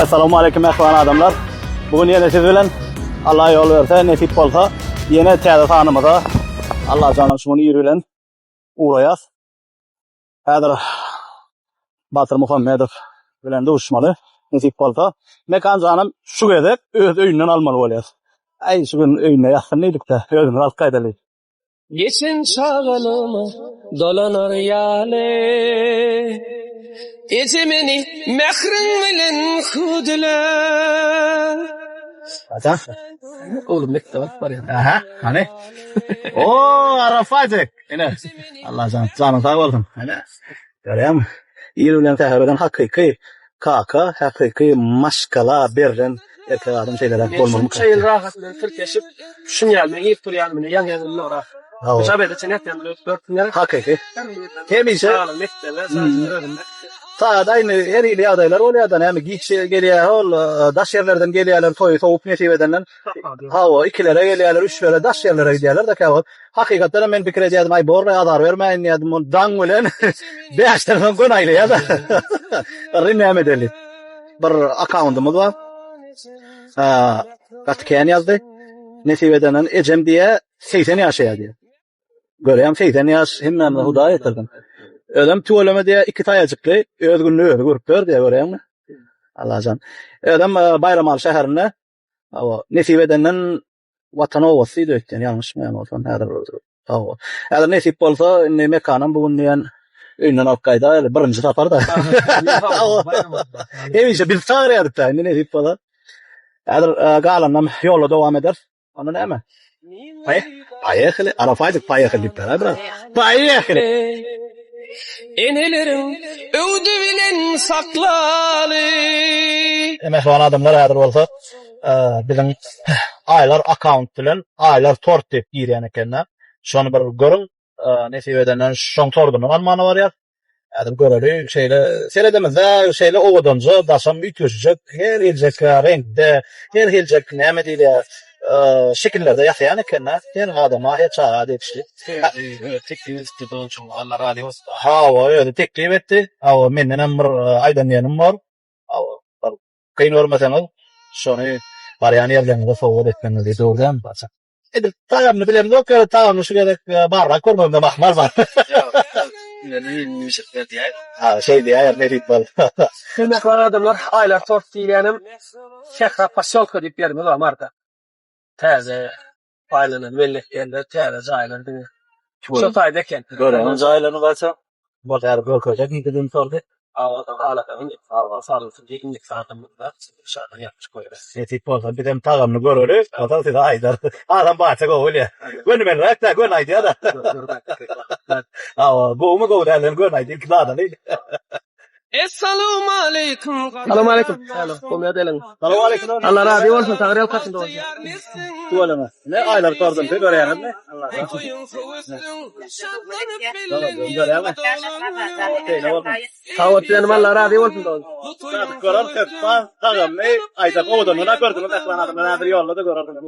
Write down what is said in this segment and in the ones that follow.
Essalamu aleýkum mähriban adamlar. Bu gün ýene siz bilen Allah ýol berse, nesip bolsa, ýene täze sanymyza Allah jana şu gün ir bilen ugraýas. Häzir Batyr Muhammedow bilen duşmaly, nesip bolsa. Mekan janam şu gezek öz öýünden almaly bolýas. Aý şu gün öýünde ýatsyn diýdik-de, özümiz alyp gaýdaly. Geçen çagalygyma dolanar ýaly Eje meni mähriň bilen hüwdüle. Haçan? Oglum mekdebe alyp barýan. Aha, hany? O, Arafajyk. Ine. Allah jan, janyň sag bolsun. Ine. Görýäňmi? Ir bilen säher bilen hakyky kaka, hakyky maşgala berlen erkek adam şeýleräk bolmalymy? Şunça ýyl rahat bilen tirkeşip, şuň ýaly men ir turýan mine ýaňy ýaňy rahat. Şabede çen ýatýan bilen dört gün ýaly. Hakyky. Hemişe Çagalar mekdebe, özüm. Sagat aýny her hili ýagdaýlar bolýar-da, näme giç gelýär ol, daş ýerlerden gelýärler toýy sowup nesip edenden. Hawa, ikilere gelýärler, üçlere, daş ýerlere gidýärler-de käwagt. Hakykatdan hem men pikir edýärdim, aý borlaý azar bermäýin diýýärdim, ol daň bilen bäşden soň göni aýlaýar-da. Yrry näme edeli? Bir akkauntymyz bar. Gaty kän ýazdy. Nesip edenden ejem diýýär, 80 ýaşaýar diýýär. Görýäň 80 ýaş hemmämize Hudaý ýetirsin. Özem tüweleme diýýär, iki taýajykly, öz gününi özi görüp ber diýýär, görýäňmi? Allajan. Özem Baýramaly şäherinde Hawa, nesip edenden Watan obasy diýdi öýtýän, ýalňyşmaýan bolsam häzir. Hawa. Häzir nesip bolsa, indi Mekanam bu gün diýen öýünden alyp gaýdaýaly, birinji sapar-da. Hemişe biz çagyrýardyk-da, indi nesip bolsa. Häzir galanynam ýolda dowam ederis. Onda näme? Poýehali, Arafajyk poýehali diýip ber, brat. Poýehali. Eneleriň öwdi bilen saklaly. Mähriban adamlar häzir bolsa biziň Aýlar akkaunt bilen Aýlar tort diýip girýän ekende. Şony bir görüň. Nesip edenden şoň tordundan almana barýar. Häzir göreli, şeýle seredemizde şeýle owadanja daşam üýtgeşijek, her hiljek reňkde, her hiljek näme diýilýär, şekillerde ýasaýan ekende, her adama, her çaga degişli. Özi teklip etdi doganjygym, Allah razy bolsun. Hawa, özi teklip etdi. Hawa, mendenem bir aýdan diýenim bar. Hawa, bir kyn görmeseňiz, şony barýan ýerleriňize sowgat etseňiz diýip, dogry dälmi, Paça? Edil tagamyny bilemzok, ýöne tagamyny şu gezek barlap görmegimde ahmal bar. Ha, şeý diýäýer, nesip bolsa. Mähriban adamlar, Aýlar tort diýilýänem Sähra posýolka diýip ýerimiz bar Maryda. Täze paýlanan mellek ýerler, täze jaýlar diňe. Şo taýda eken. Görelim jaýlaryny gaça. Bolýar görkezjek ýigidin sordy. Nesip bolsa bizem tagamyny göreli, onsoň size aýdarys. Adam barça gowy bilýär. Göni menräk-dä, göni aýdýar-da. Hawa, gowumy gowy däldigini göni aýdýar, ilki dadaly. Essalawmaleýkim. Salowmaleýkim. Salowmaleýkim. Allah razy bolsun, sagry ýalkasyn dogan. Tüweleme. Ne aýlar tordun, görýäňizmi? Allah razy Görýäňmi? Şeýle bolsun. Sag bol diýenim Allah razy bolsun dogan. Sadyk görer sökman tagamly aýdak owadanlygyna gördüňiz ähli adamlar häzir ýolda-da görersiňiz.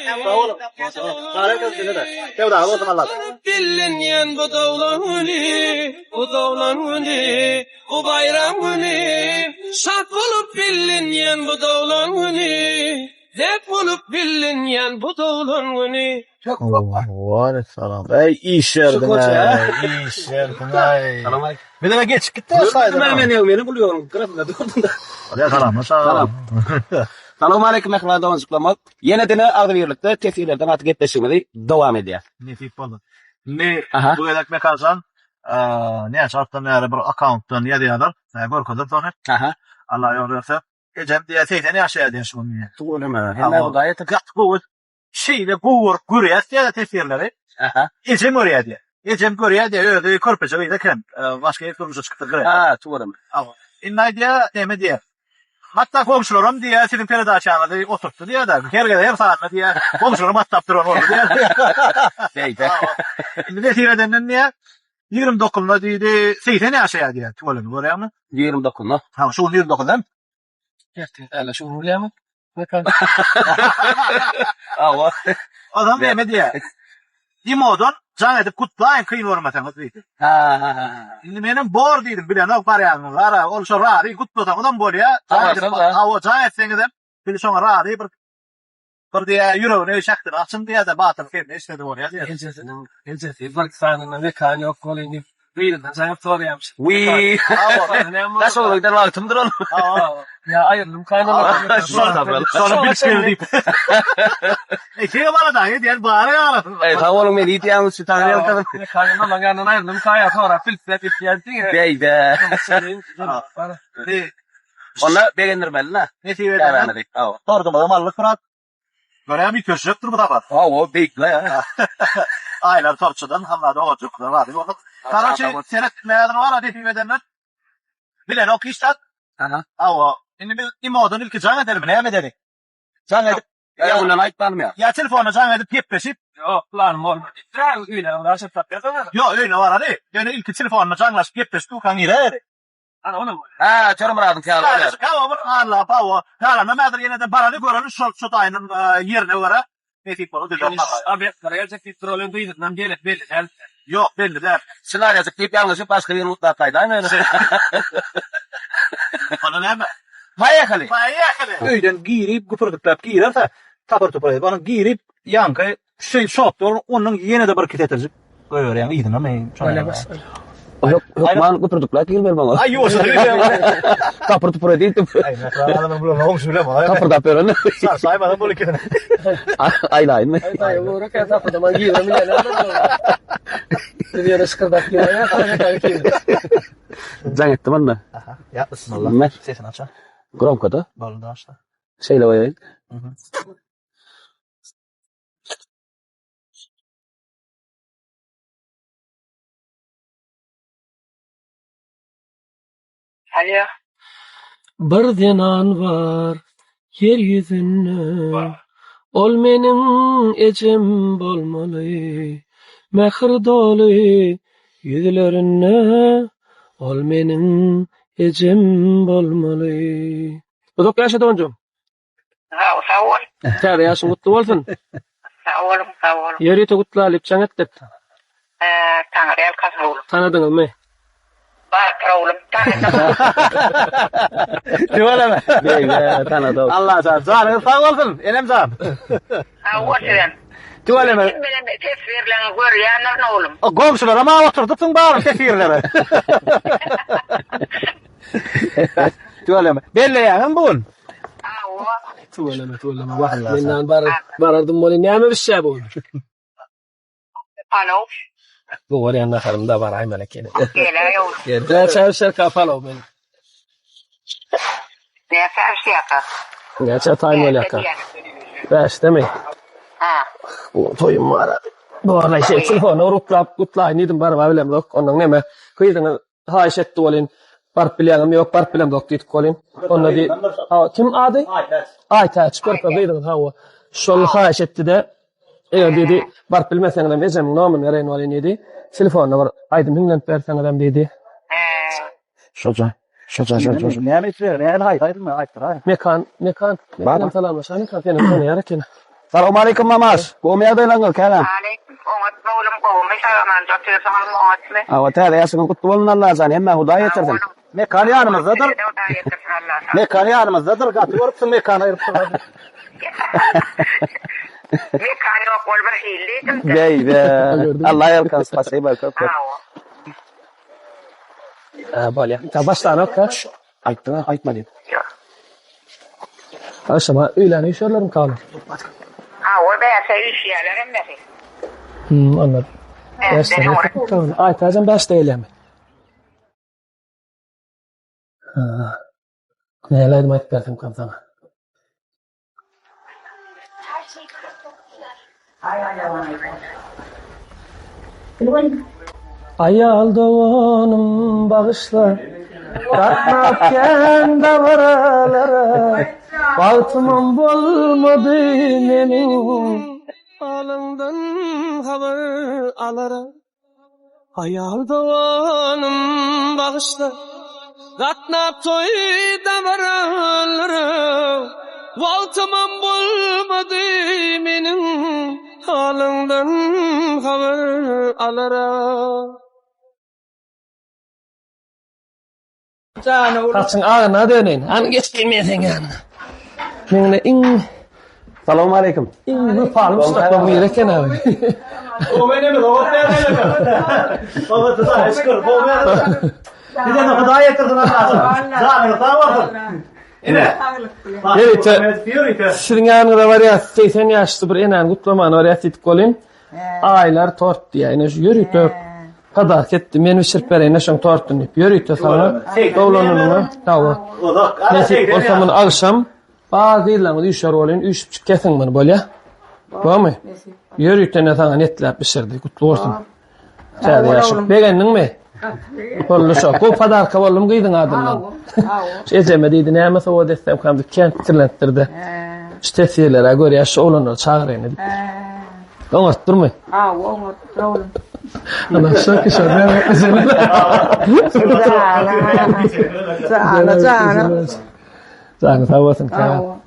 Sag boluň. Galarka size-de. Söwdaly bolsun Allah. Bellenýän bu doglan güni, bu doglan güni, bu baýram güni, Şat bolup bellenýän bu doglan güni, Dep bolup bellenýän bu doglan güni. Waleýkim Eý iş berdiň aý, iş berdiň aý. Salam aleýkum. Bizem geçip gitdi saýdan. Men men meni bul ýoluň gyrasynda durdum-da. Bolýar salamlar salam. Salam aleýkum mähriban doganjyklarymyz. Ýene dine agzybirlikde teswirlerden gaty gepleşigimizi dowam edýäs. Nesip bolsa. Indi bu gezek Mekanjan näçe wagtdan bäri bir akkauntdan ýazýarlar. Görkezdim sony. Aha. Allah ýol berse. Ejem diýýär 80 ýaşaýar diýýär şu gün diýýär. Tüweleme. Hemme Hudaý ýetirsin. Gaty gowy. Şeýle gowy görüp görýäs diýýär teswirleri. Aha. Ejem görýär diýýär. Ejem görýär diýýär, özi körpeje gyz eken. Başga ýer durmuşa çykypdyr gyz. Ha, tüweleme. Hawa. Indi aýdýar, näme diýýär. Hatda goňşularam diýýär, siziň peredaçaňyzy oturtdy diýýär-de. Her gezek her sanda diýýär, goňşularam atlap duran boldy diýýär. Beýde. Indi nesip edenden diýýär, 29-da diýdi, 80 ýaşaýar diýýär, tüweleme görýäňmi? 29-da. Ha, şu gün 29 hem. Ertir äle şu gün bolýarmy? Mekan. Hawa. Adam näme diýýär? Imodan jaň edip gutlaýyň kyn görmeseňiz diýdi. Ha ha ha. Indi menem bor diýdim, bilenok barýanyňyz. Ara ol şo razy gutlasaňyzam bolýa. Jaň edip, hawa jaň etseňizem biz şoňa razy bir bir diýä ýüregini şähdini açyn diýä-de Batyr sende işledi bolýa diýä. Ejesiniň ejesi bir sanyna mekan ýok bolýa diýip gyzyndan jaň edip soraýamyş. Wiý. Daşoguz'a giden wagtymdyr ol. Ýa aýryldym kaýnanadan. Şony bilip gel diýip. Eşege bala dagy diýen bary ýaly. Eý sag boluň meni iýýäňiz üçin taňry ýalkasyn. Kaýnanaň ýanyndan aýryldym kaýa sorap bilip diýip diýýän. Beý be. Onda begendirmeli-dä. Nesip eder. Tordumyzam aldyk biraz. Görýämi üýtgeşjekdir bu sapar. Hawa, beýikle ýa. Aýlar torçadan, Hamzada ojukdan razy bolduk. Karoçi, seret, näzir bar nesip edenler. Bilenok hiç zat. Aha. Hawa, indi biz imodan ilki jaň edelimi, näme edeli? Jaň edip, Ýa ondan aýtmalymy ýa? Ýa telefona jaň edip gepleşip. Ýok, planym bolmady. Öýüne barşyp tapýarsyň. Ýok, öýüne barary. Ýöne ilki telefonda jaňlaşyp gepleşip durkaň giräýeli. Ana onam. Hä, Töremyradyň käli bolýar. Hawa, bir alla, hawa. Galanda häzir ýene-de barany göreli şol şu daýynyň ýerine görä nesip bolsa düzler tapar. Obýektlere geljek diýip dur, ol indi yzyndan gelip belli däl. Ýok, belli däl. Çynarýajyk diýip ýalňyşyp başga birini gutlap gaýdaýma ýöne. Onda näme? Poýehali! Poýehali! Öýden girip güpürdikläp girerse, tapar-tupar edip, onuň girip ýaňky Şeý şok dur, ondan ýene-de bir kisetirjik goýberýäň yzyna men şoňa. Hökman güpürdikläp girmeli maňa. Aý ýuwaş. Tapyr tupur edýdim. Aý mähriban bular goňşy bilen maňa. Tapyrdap ýören. Saýmadan bol ikisini. Aýlaýynmy? Aý ugra kä tapyrdaman girme bilýän. Biz ýöne şykyrdap girýär. Jaň etdim onda. Aha. Ýa bismillah. Sesini aç. Gromkada. Boldy açdy. Şeýle goýaýyn. Alýo. Bir zenan bar ýer ýüzünde, Ol meniň ejem bolmaly. Mähir doly ýüzlerinde, Ol meniň ejem bolmaly. Uzak ýaşa doganjygym. Sag, sag bol. Täze ýaşyň gutly bolsun. Sag boluň, sag boluň. Ýörite gutlalyp jaň etdik. Hä, Taňry ýalkasyn oglum. Tanadyňyzmy? Batyr oglum, tanadym. Tüweleme. Beýle, tanadok. Allajan, janyňyz sag bolsun, enem jan. Sag bol sizem. Tüweleme. Kim bilen teswirleriňi görýändirin oglum. Goňşularam a oturdypsyň baryň teswirlere. Tüweleme. Belleýäňmi bu gün? Hawa. Tüweleme, tüweleme. Wah, menden bar, barardym welin näme bişýär bu gün? Palaw. Bu görýän naharym da baraýmaly eken. Geläý oglum. Näçe bişerkä palaw men? Näçe bişýärkä? Näçe taýyn bolýarka? Bäşdemi? Ha. Bu toýum bar. Bu arada şey telefona uruklap gutlaýyn diýdim, barba bilemzok. Ondan näme? Gyzyňyz Haýyş etdi welin, baryp bilýäňem, ýok, baryp bilemzok diýdik welin. Onda diý, ha, kim ady? Aýtäç. Aýtäç, körpe gyzyňyz, hawa. Şol haýyş etdi-de, eger diýdi, baryp bilmeseňizem ejemiň nomerini bereýin welin diýdi. Telefonda bir aýdym hiňlenip berseňizem diýdi. Şoja, şoja, şoja. Näme etdiler? Näme haýsy aýdym aýtdyr? Mekan, Mekan. Mekan salamlaşaýyn, Mekan seni tanaýar eken. Salowmaleýkim mamaş. Gowmy ýagdaýlaryňyz, käbäm? Aleýkim, oňat oglum, gowumy, sag-aman otyrsyňyzmy, oňatmy? Hawa, täze ýaşyňyz gutly bolsun Allajan, hemmä Hudaý ýetirsin. Mekan ýanymyzdadyr. Size-de Hudaý ýetirsin Allajan. Mekan ýanymyzdadyr, gaty görüpsiň Mekany aýrypsyň. Mekan ýok bol bir hili diýdim-de. Beý be. Allah ýalkasyn, spasiba köp köp. Hawa. Hä, bolýa. Ta başlanok, hä? Aýtdyň-a, aýtma diýip. Ýok. Agşama öýlän üýşerlermikä olar? Hawa, bäşe üýşýärler hemmesi. Hum, onlar Bäşden bäşde. öňräk. Aýtäjem bäşde gelýärmi? Ha. Näle aýdym aýdyp bersemkäm saňa? Aýal doganym bagyşla Gatnap kän dabaralara Bagtymam bolmady meniň Halyňdan habar alara Aýal doganym bagyşla Gatnap toý dabaralara Wagtymam bolmady meniň Halyňdan habar. wepalara. Saçyň agyna döneýin. Hany geçeýin men seň ýanyňa. Meňle iň Salam aleýkum. Iň wepaly muşdaklaryň biri eken abi. Ýörite siziň ýanyňyza barýas, 80 ýaşly bir enäni gutlamana barýas diýdik welin, Aýlar tort diýýär. Ine şu ýörite podark etdi. Men bişirip bereýin şoň tortuny diýip. Ýörite saňa doglan günüňe. Hawa. Nesip bolsa muny agşam bar gyzlaryňyz üýşer bolýan, üýşüp çykýasyň muny bolýa. Bormy? Ýörite ne saňa netläp bişirdi. Gutly bolsun. Täze ýaşyň. Begendiňmi? Boldy şo. Gowy podarka boldumy gyzyň adyndan? Şu ejeme diýdi, näme sowgat etsemkäm diýip kän pikirlenipdir-de. Şu teswirlere görýär, şu oglanlary çagyraýyn diýip. Oňaryp durmy? Hawa, oňaryp dur oglum. Ana şo kişi näme Jana, jana. Jany sag bolsun,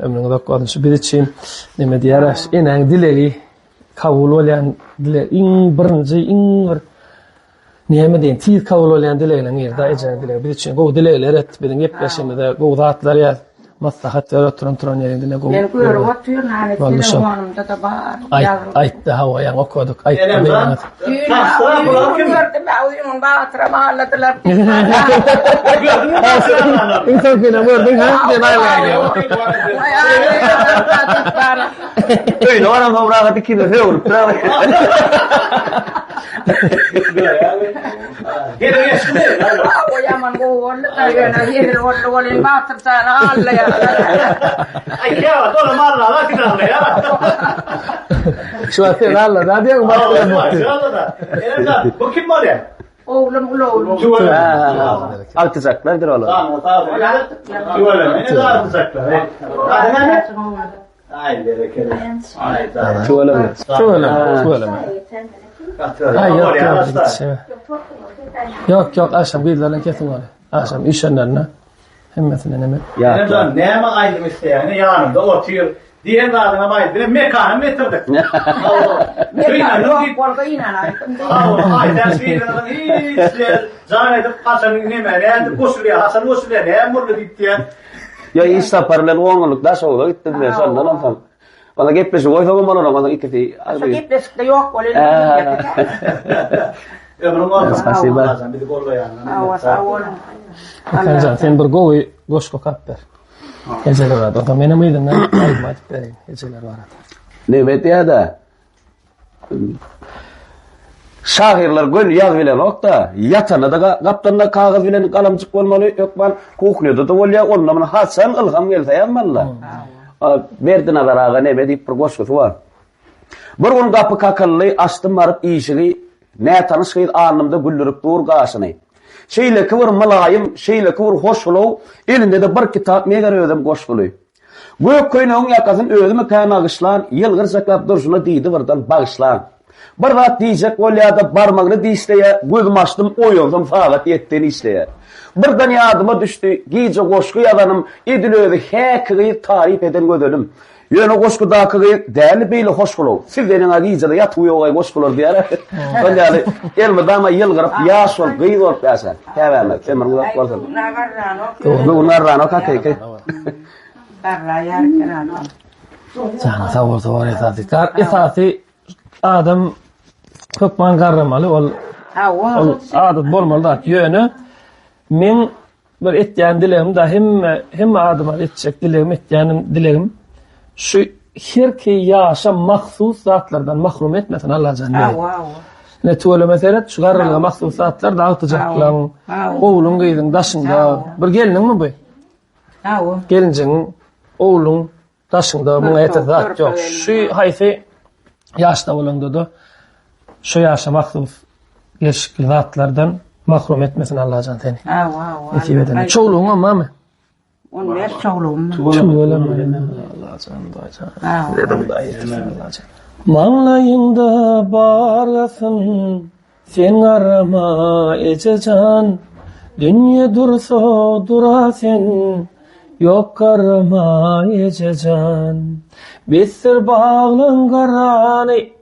ömrüň uzak bolsun. Şu biz üçin neme diýer, enäň dilegi Kabul bolýan dileg iň birinji iň bir näme diýen tiz kabul bolýan dilegleriň biri da ejeň dilegi. Biz üçin gowy dilegler et, biziň gepleşigimize gowy zatlar ýaz. Maslahat ber oturan turan ýeriňde ne gowy. Men görüp otyryn hany telefonymda-da bar. Aýt, aýtdy hawa ýaňy okadyk. Aýtdy beýanat. Gördüm öýüňiň batyra balladylar. Iň soňkyny gördüň ha? Sen aýlaýaň. Öýüne baran soň rahat ikimiz höwrüp durarys. O ýaman gowy boldy da ýöne hezil boldy welin Batyr jany allaýarlar. Aý käwagt olam allala kitaplaýar. Şu wagt sen allada diýen Batyr. Enemjan, bu kim bolýar? Oglum uly oglum. Agtyjaklardyr olar. Tüweleme, ine agtyjaklar. Ady näme? Aý berekella. Aý Tüweleme. Tüweleme, tüweleme. Aý ýok, ýok, ýok, ýok, agşam gyzlar bilen kesin ony. Agşam üýşenlerinde hemmesine neme. Enemjan, näme aýdym isleýäňi ýanymda otyr. Diýen zadyňam aýt. Bize mekanam getirdik. Mekan ýok bolsa ynanaýdym. Aýdan şiiriňiziň hiç ýer jan edip haçan neme nädip goşulýar, haçan goşulýar, näme boldy diýip diýen. Ýa iş sapary bilen on günlük Daşoguza gitdim men şondan onsoň. Walla gepleşik goýsagam bolar oňa ikisi. Şo gepleşikde ýok bolýar. Ömrüň bolsun. Spasiba. Bizi gollaýanyňa. Hawa sag boluň. Hakanjan sen bir gowy goşgy okap ber. Ejeler barada. Onsoň menem yzyndan aýdym aýdyp bereýin ejeler barada. Neme diýýär-de? Şahyrlar göni ýaz bilenok-da, ýatanda-da gapdalynda kagyz bilen galamjyk bolmaly, hökman kuhnýada-da bolýar, onda muny haçan ylham gelse ýazmaly-da. Berdinazar aga neme diýip bir goşgusy bar. Bir gün gapy kakyldy, açdym baryp işigi, Nätanyş gyz alnymda güldürip dur gaşyny. Şeýleki bir mylaýym, şeýleki bir hoşgylaw, elinde-de bir kitap, meger özem goşguly. Gök köýnegiň ýakasyn özümikä nagyşlan, ýylgyrjaklap durşuna diýdi birden, Bagyşlaň. Bir zat diýjek bolýar-da, barmagyny dişleýär, gözümi açdym, oýansam sagat ýetden işleýär. Birden ýadyma düşdi, gije goşgy ýazanym, edil özi häki gyz taryp eden gözelim. Ýöne goşgudaky gyz däli beýle hoşgylaw. Siz eniňä gijede ýatyp ýogaý goşgular diýýär. Şol ýaly elmydama ýylgyryp ýaş bolup gyz bolup ýaşa. Käbämiz ömrüň uzak bolsun. Göwün garranok hakyky. Garraýar eken adam. Janyň sag bolsa bar esasy. Gar esasy adam hökman garramaly ol ol adat bolmaly zat. Ýöne meň Bir etýän dilegim da hemme hemme adama etjek dilegim etýänim dilegim şu herki ýaşa mahsus zatlardan mahrum etmesin Allajan meni. Hawa hawa. Ine tüweleme seret şu garrylyga mahsus zatlar da agtyjaklaň ogluň gyzyň daşyňda bir gelniňmi bu? Hawa. Gelinjigiň ogluň Daşyňda muňa ýeter zat ýok. Şu haýsy ýaşda bolaňda-da şu ýaşa mahsus gelşikli zatlardan mahrum etmesin Allajan seni. Hawa, hawa. Nesip eden. Çowlugyňam barmy? 15 çowlugym bar. Tüweleme. Allajan, Hudaýjan. Allajan. Maňlaýyňda barlasyn Sen garrama eje jan, Dünýe dursa dura sen, Ýok garrama eje jan. Besdir baglaň garrany,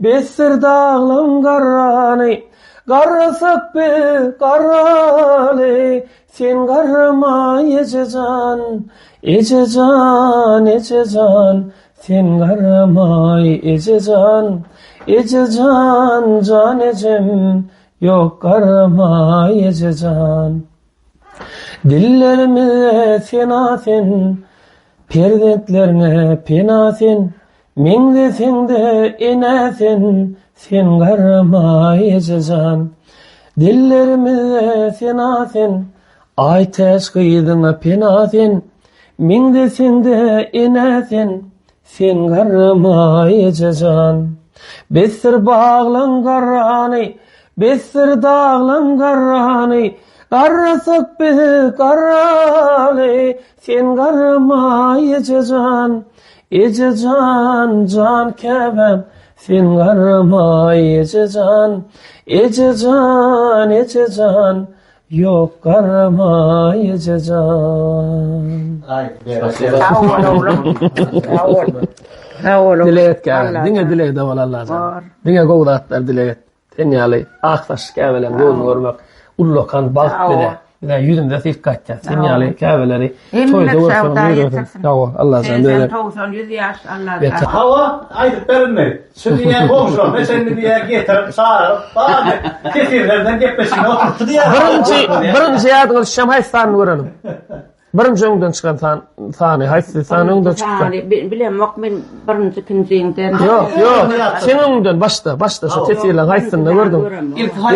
Besdir daglaň garrany, Garrasak biz garraly, Sen garrama eje jan, Eje jan, eje jan, Sen garramaý eje jan, Eje jan, jan ejem, Ýok garramaý eje jan. Dillerimize sena sen, Perzentlerňe pena sen, Meňzeseň-de enä sen, Sen garrama eje jan. Dillerimize sena sen, Aýtäç gyzyňa pena sen, Meňzeseň-de enä sen, Sen garrama eje jan. Besdir baglaň garrany, Besdir daglaň garrany, Garrasak biz garraly, Sen garrama eje jan. Eje jan, jan käbäm, Sen garrama eje jan. Eje jan, eje jan, Ýok garrama eje jan. Sag bol oglum. Sag bol. Sag bol. Dileg et käbäm. Diňe dilegde bol Allajan. Diňe gowy zatlar dileg et. Sen ýaly ak saçly käbeleriň göwnüni görmek ullakan bagt bize. Bize ýüzümize syk gaýtýar. Sen ýaly käbeleri toýda görseň, nirde görseň. Sag bol Allajan. 80, 90, 100 ýaş Allajan. Hawa, aýdyp berilmedi. Şu diýýän goňşularyna çenli diýýär getirip çagyryp bary tesirlerden gepleşigine oturtdy diýýär. Birinji birinji ýadyňa düşýän haýsy sanyny görelim. Birinji öňden çykan san sany haýsy san öňden çykdy? Sany bilemok men birinji ikinjiňden. Ýok ýok seň öňüňden başda başda şu tesirleň haýsynda gördüň?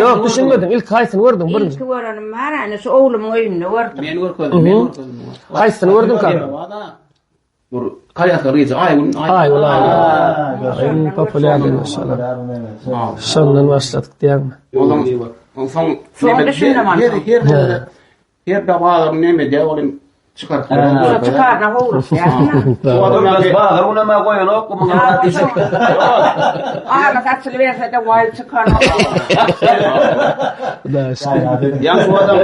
Ýok düşünmediň ilki haýsyny gördüň birinji? Ilki görenim bar ýa şu oglumyň öýünde gördüm. Men görkezdim men görkezdim. Haýsyny gördüň kaka? Bir kolýaska gyzy Aýgül. Aýgül Aýgül. Iň populýarly maşgala. Şondan başladyk diýýäňmi? Ondan soň her her her her bazaryň näme diýär ol çykaryp Çykarna howluk ýa. Bazar ulama goýanok bu muňa zat diýjek. Ara saçyly berse-de waý çykarna. Ýa şu adam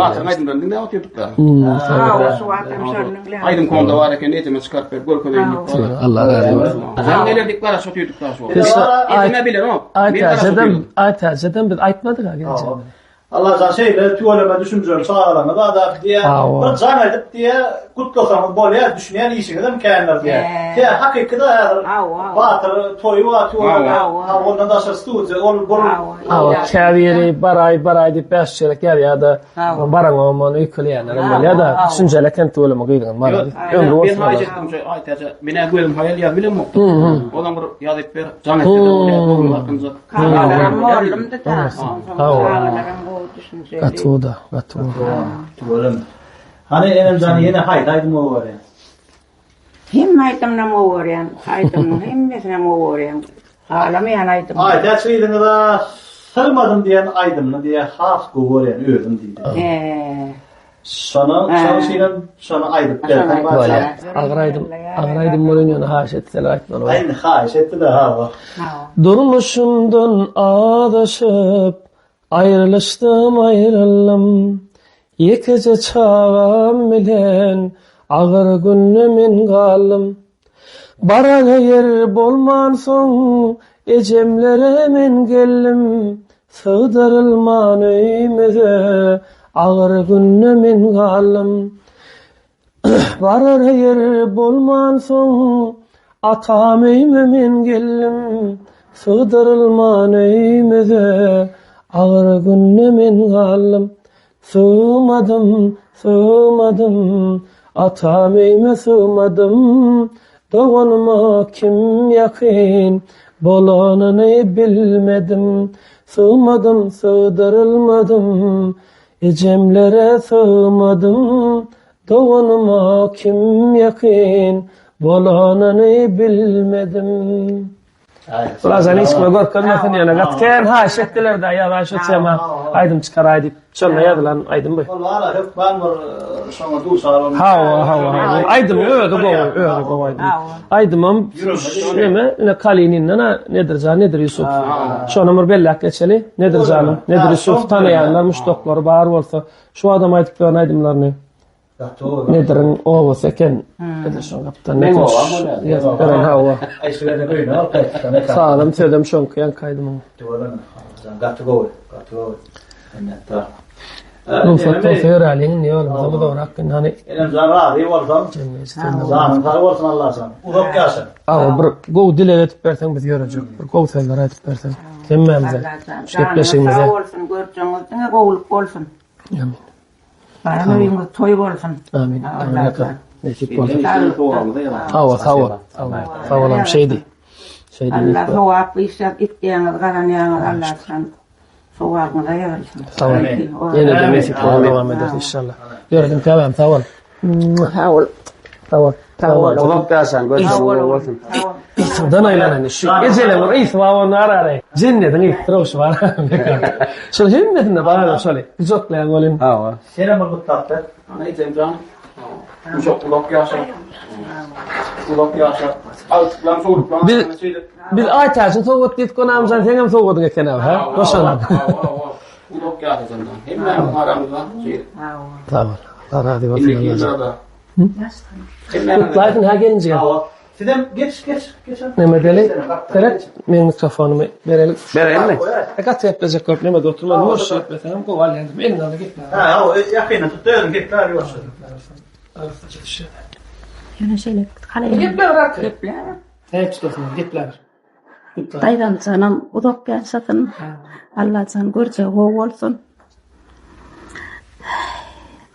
Batyryň aýdymlaryny diňläp otyrdyk-da. Hawa şu wagtam şony diňläp. Aýdym komda bar eken ejeme çykaryp berip görkezeýin diýip. Allah razy bolsun. Jaň gelerdik garaşyp otyrdyk da şu wagt. Ejeme bilenok. Aýtäjedem, Aýtäjedem biz aýtmadyk-a gelejegini. Allajan şeýle tüweleme düşünjeli çagalaryňyz bar diýýär. Bir jaň edip diýýär, gutlasaňyz bolýar, düşünýän işiňizem kändir diýýär. Tä hakyky-da häzir Batyr toýy bar tüweleme. Ha ondan daşary studiýa ol bul. Hawa, käbiri baraý baraý diýip bäş çerek ýazýar-da, baraňok ony öýkeleýänlerem bolýar-da, düşünjeli eken tüweleme gyzyňyz bar. Ömri bolsun. Men haýyş etdim şo Aýtäje, men-ä gözüm haýal ýazyp bilemokdym. Olam bir ýazyp ber, jaň etse-de bolýar, göwnüň artynjak. Çagalaram mollumdy da. Çagalaram gowy düşünjeli. Gaty da, gaty. Tüweleme. Hany enemjan ýene haýsy aýdym gowy görýäň? Hemme aýdymynam gowy görýän. Aýdymyň hemmesinem gowy görýän. Halamaýan aýdym. Aýtäç gyzyňyza sygmadym diýen aýdymyny diýä has gowy görýän özüm diýdi. He. Şony, şonuň üçinem şony aýdyp berseň Bolýar. Agyr aýdym, agyr aýdym bolan ýöne haýyş etseler aýtmaly bolar. Indi haýyş etdi-de hawa. Durmuşymdan azaşyp, aýrylyşdym aýryldym. Ýekeje çagam bilen agyr günde men galdym. Barara ýer bolmansoň, ejemlere men geldim. Sygdyrylman öýmüze, agyr günde men galdym. Barara ýer bolmansoň, atam öýüme men geldim. Sygdyrylman öýmüze, agyr günde men galdym. Sygmadym, sygmadym, atam öýüme sygmadym, Doganyma kim ýakyn bolanyny bilmedim. Sygmadym, sygdyrylmadym, ejemlere sygmadym, Doganyma kim ýakyn bolanyny bilmedim. Birazdan hiç kime görkezmesin ýöne gaty kän haýyş etdiler-de ýazaý şu tema aýdym çykaraý diýip. Şonda ýazylan aýdym bu. Ol wala hökman bir şoňa duçar bolmaly. Hawa, hawa, hawa. Aýdym özi gowy, özi gowy aýdym. Aýdymam neme, ine Kalininden ha Nedirjan, Nedir Ýusuf. Şonam bir belläp geçeli. Nedirjanyň, Nedir Ýusuf tanaýanlar, muşdaklary bar bolsa, şu adam aýdyp beren aýdymlaryny. Nediriň obasy eken. Edil şoň gapdalynda. Meň obam bolýar. Ýazyp beren hawa. Aý şu gezek öýüne alyp gaýtdyk. Sazam sözem şoňky ýaňky aýdymyň. Tüweleme. Gaty gowy, gaty gowy. Minnetdar. Rugsat bolsa ýöräliň indi ýolumyza uzagrak indi hany. Enemjan razy bolsaň. Janyň sag bolsun Allajan. Uzak ýaşa. Aga bir gowy dileg edip berseň biz ýörejek. Bir gowy sözler aýdyp berseň hemmämize. Şu gepleşigimize. Sag bolsun, görjegiňiz diňe gowulyk bolsun. Amin. Baran öýüňiz toý bolsun. Amin. Amin. Nesip bolsun. Hawa, sag bol. Sag bol, şeýdi. Şeýdi. Allah sogaply işler etýäňiz, gazanýaňyz Allahdan. Sogabyňyza ýazylsyn. Sag bol. Ýene-de nesip bolsa dowam ederis inşallah. Ýöredim käbäm, sag bol. Sag bol. Sag bol. Sag bol. Uzak ýaşaň, gözüňiz bolsun. Ysyňdan aýlanaýyn. Şu ejeleň bir ysy bar onda arary. Jennediň ysy röwşi bar. Şol hemmesinde bar şoly. Gujaklaýan bolyn. Hawa. Senem bir gutlap ber. Ana ejemjan. Uşak uzak ýaşa. Uzak ýaşa. Agtyklaň sowluklaň Biz biz Aýtäjiň sowgat diýdik gonamjan seňem sowgadyň eken abi ha? Goşalan. Uzak ýaşa jandan. Hemmämiziň aramyzda şeýle. Sag bol. Allah razy bolsun. Indiki ýyllarda. Gutlaýsyn ha gelinjigem. Sizem geç geç geç. Neme deli? Seret, meň mikrofonymy bereli. Bereýinmi? E gaty geplejek bolup neme oturma, ýuwaş gepleseňem gowy alýan. Eliňe al geple. Ha, o ýakyna tut, özüň geplär ýuwaş. Ýöne şeýle halaýan. Gepläber artyk. Gepläber. Näçe tutarsyň, gepläber. Daýzamjanam uzak ýaşasyn. Allajan görjegi gowy bolsun.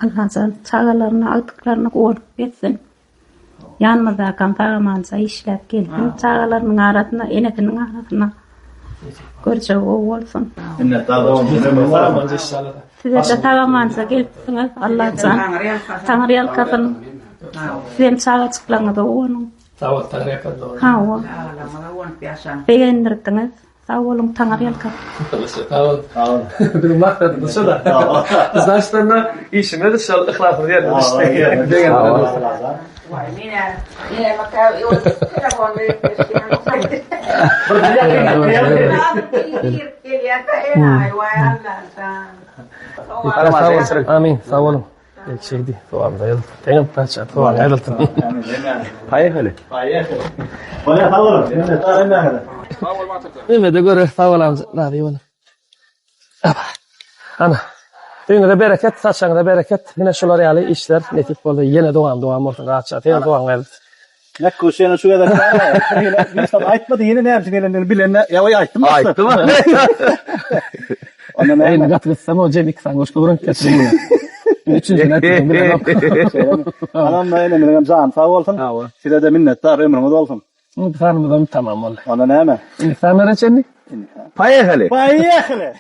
Allajan çagalaryna, agtyklaryna guwanyp gezsin. Ýanymyzdakam sag-amanja işläp gelsin. Çagalarynyň arasynda, enesiniň arasynda görjegi gowy bolsun. Minnetdar dogan. Size-de sag-amanja gelipsiňiz. Allajan Taňry ýalkasyn. Sizem çagajyklaryňyza guwanyň. Sag bol, Taňry ýalkasyn dogan. Hawa. Çagalaryňyza guwanyp ýaşaň. Begendirdiňiz. Sag boluň Taňry ýalkasyn. Sag bol. Sag bol. Biziň maksadymyz şo-da. Znaçt onda işimiz şol yhlasymyz ýerine düşdi. Waý men-ä näme-kä ol telefon berip girip gelýär-de enaýy waý Allajan. Amin. Sag boluň. Şeýdi, sowamyza ýazylsyn. Seňem patyşa sowaň ýazylsyn. Poýehali. Poýehali. Bolýa sag boluň. Minnetdar hemmäňize. Sag bol Batyr. Ümede görer sag bol amca. Razy boluň. Ana. Öýüňize bereket, saçagyňyza bereket. Ine şular ýaly işler nesip bolsa ýene dowam dowam bolsun rahatça. Seň dogaň gelsin. Mekguş ýene şu gezek bir zat aýtmady ýene näme üçin gelendigini bilende ýa oý aýtdym Aýtdym. Onda näme? Eýni gaty gyssam o jem iki sany goşgy öwrenip geçdim. Üçünjini aýtdym bilemok. Anam enemiziňem jany sag bolsun. Size-de minnetdar ömrüňiz bolsun. Bu sanymyzam tamam boldy. Onda näme? Indi sanlara çenli? Poýehali. Poýehali.